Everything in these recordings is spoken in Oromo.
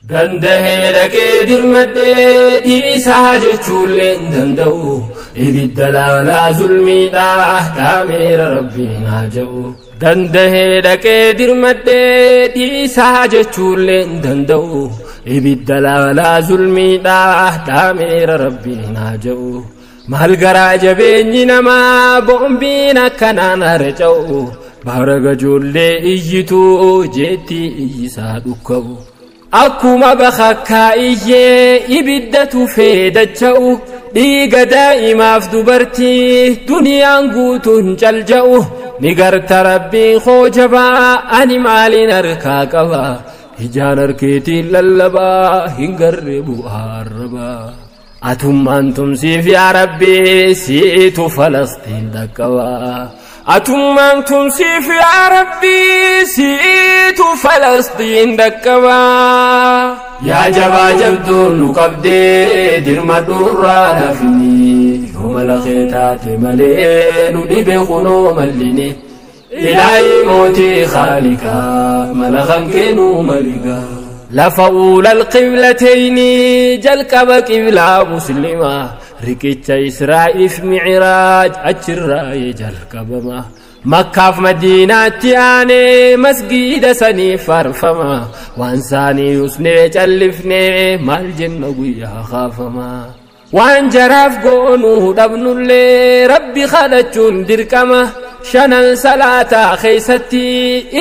Dandahee dhaqee dirmadhee dhiisaa jechuullee hin danda'u. Ibidda laalaa zulmiidhaa dhaameera rabbiin haa ja'u. Dandahee dhaqee dirmadhee dhiisaa jechuullee hin danda'u. Ibidda laalaa zulmiidhaa dhaameera rabbiin haa ja'u. Maal garaa jabeenyi namaa boombiin akkanaan harca'u. Baara gajoollee iyyitu jeetti iyyisaa dhukkabu. Akkuma bakakkaa iyyee ibidda tufee dacha'u. Dhiiga daa'imaaf dubartii duniyaan guutuun calja'u. Ni garta rabbiin koo jabaa ani maaliin harkaa qaba. Ijaan harkeetiin lallabaa hin garree bu'aa arrabaa. Atummaan tumsiif yaa Rabbi siitu Falastiin dhaqqaba. Atummaan tumsiif yaa Rabbi siitu Falastiin dhaqqaba. Yaa jabaa jabduun nu qabdee dirma dhurraa nafni. Yooma lafee taate malee nu dhibe kunoo mallini. Ilaahi mootii Khaaliqaa mala kan kennuu maligaa. Lafa uulal qiblatayni jalqaba qiblaa muslimaa. Riqicha Israa'iif Micraaj achirraa jalqabama. Makkaaf Madiinaatti aanee masgiida saniif faarfama. Waan saanii usnee callifnee maal jenna guyyaa kaafama. Waan jaraaf goonuu dhabnullee rabbi kadhachuun dirqama. Shanan salaataa keessatti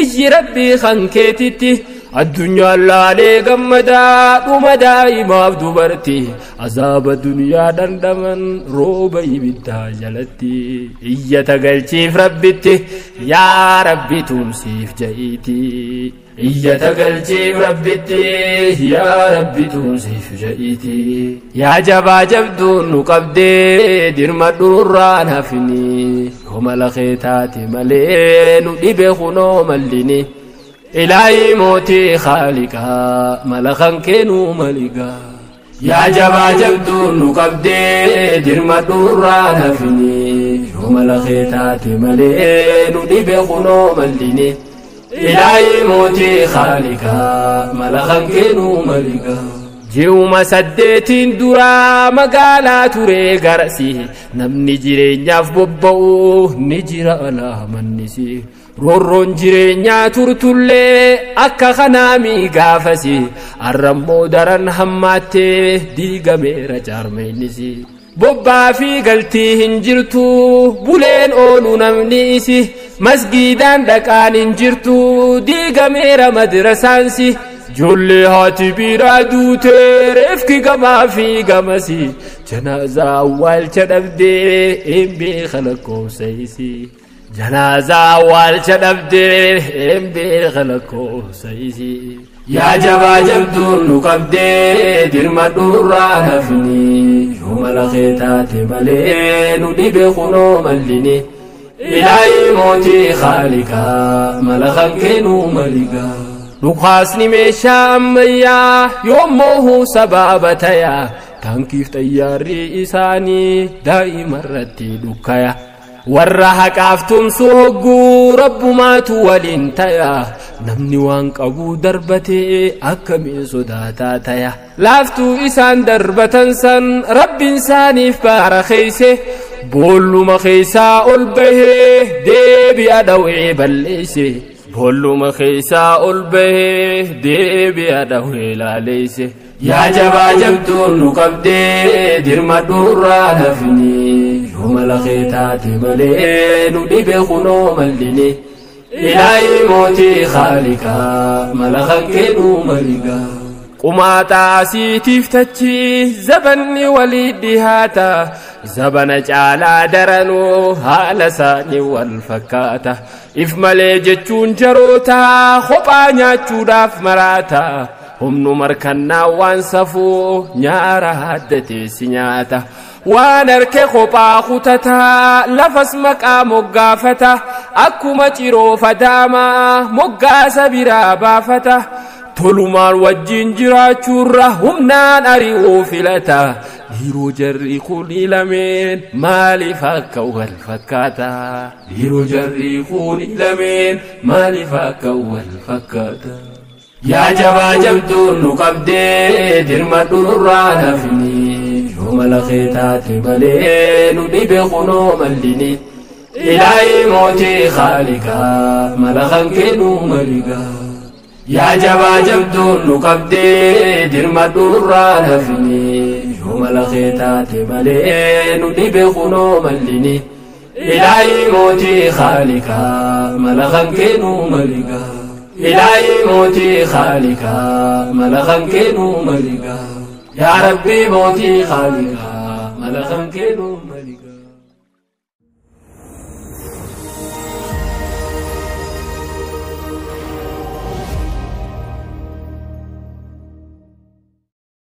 ijji rabbii kan keetitti. Addunyaan laalee gammadaa dhuma daa'imaaf dubartii. Azaaba duniyaa dhandhaman rooba ibiddaa jalatti. Iyyata galchiif rabbitti yaa rabbi tumsiif ja'iiti. Iyyata galchiif rabbitti yaa rabbi tumsiif ja'iiti. Yaa jabaa jabduun nu qabdee dirma dhurraan hafini. Yooma lafee taate malee nu dhibe kunoo mallini. Ilaahi mootii Khaaliqaa mala kan kennuu maligaa. Yaa jabaa jabduun nu qabdee dirma dhurraan hafini. Yooma lafee taate malee nu dhibe kunoo mallini. Ilaahi mootii Khaaliqaa mala kan kennuu maligaa. Ji'uma 8 duraa magaalaa ture garasi. Namni jireenyaaf bobba'u ni jira alaa mannisi. Roorroon jireenyaa turtullee akka kanaami gaafasi. Arrammoo daran hammaattee diigameera jaarmeenisi. Bobbaa fi galtii hin jirtu buleen oolu namni isi. Masgiidaan dhaqaan hin jirtu diigameera madrasaansi. Ijoollee haati biraa duutee reefki gamaa fi gamasi. Janaazaa awwaalcha dhabdee hin beeka lakkoofsa isi. Janaazaa awwaalcha dhabdee hin beeka lakkoofsa isi. Yaa jabaa jabduun nu qabdee dirma dhurraa hafni. Yooma lafee taate malee nu dhibe kunoo mallini. Ilaahi mootii Khaaliqaa mala kan kennuu maligaa. Dhukaasni meeshaa ammayyaa yommuu sababa tayaa. Taankiif xayyaarri isaanii daa'ima irratti dhukkaya. Warra haqaaf tumsu hogguu rabbumaatu waliin taya. Namni waan qabu darbatee akkamiin sodaataa taya. Laaftuu isaan darbatan san rabbiin isaaniif baara keeyse. Boolluma keessaa ol bahee deebi'a dhawee balleeyse. Boolluma keessaa ol bahee deebi'a dhawee laaleeyse. Yaa jabaa jabduun nu qabdee dirma dhurraa hafni. Yooma lafee taate malee nu dhibe kunoo mallini. Ilaahi mootii Khaaliqaa mala kan kennuu maligaa. Qumaaxaa asiitiif tachi zabanni walii dhihaata. Zabana caalaa daranuu haala isaanii wal fakkaata. If malee jechuun jaroota kophaa nyaachuudhaaf maraata. Humnu markannaa waan safuu nyaara haddatee si nyaata. Waan harka kophaa kutataa lafas maqaa moggaafata. Akkuma ciroo fadaamaa moggaasa biraa baafata. Tolumaan wajjin jiraachuurra humnaan ari'uu filata. Dhiiroo jarri kun lameen maaliif akka wal fakkaata? Dhiiroo jarri kun lameen maaliif akka wal fakkaata? Yaa jabaa jabduun nu qabdee dirmadhu nurraa nafni yoo mala kee taate malee nu dhibe kunoo mallini. Ilaahii mootii khaaliqaa mala kan kennuu maligaa. Yaa jabaa jabduun nu qabdee dirmadhu nurraa nafni yoo mala kee taate malee nu dhibe kunoo mallini. Ilaahii mootii khaaliqaa mala kan kennuu maligaa. Ilaahii mootii khaaliqaa mala kan kennuu maligaa. Yaa Rabbii mootii khaaliqaa mala kan kennuu maligaa.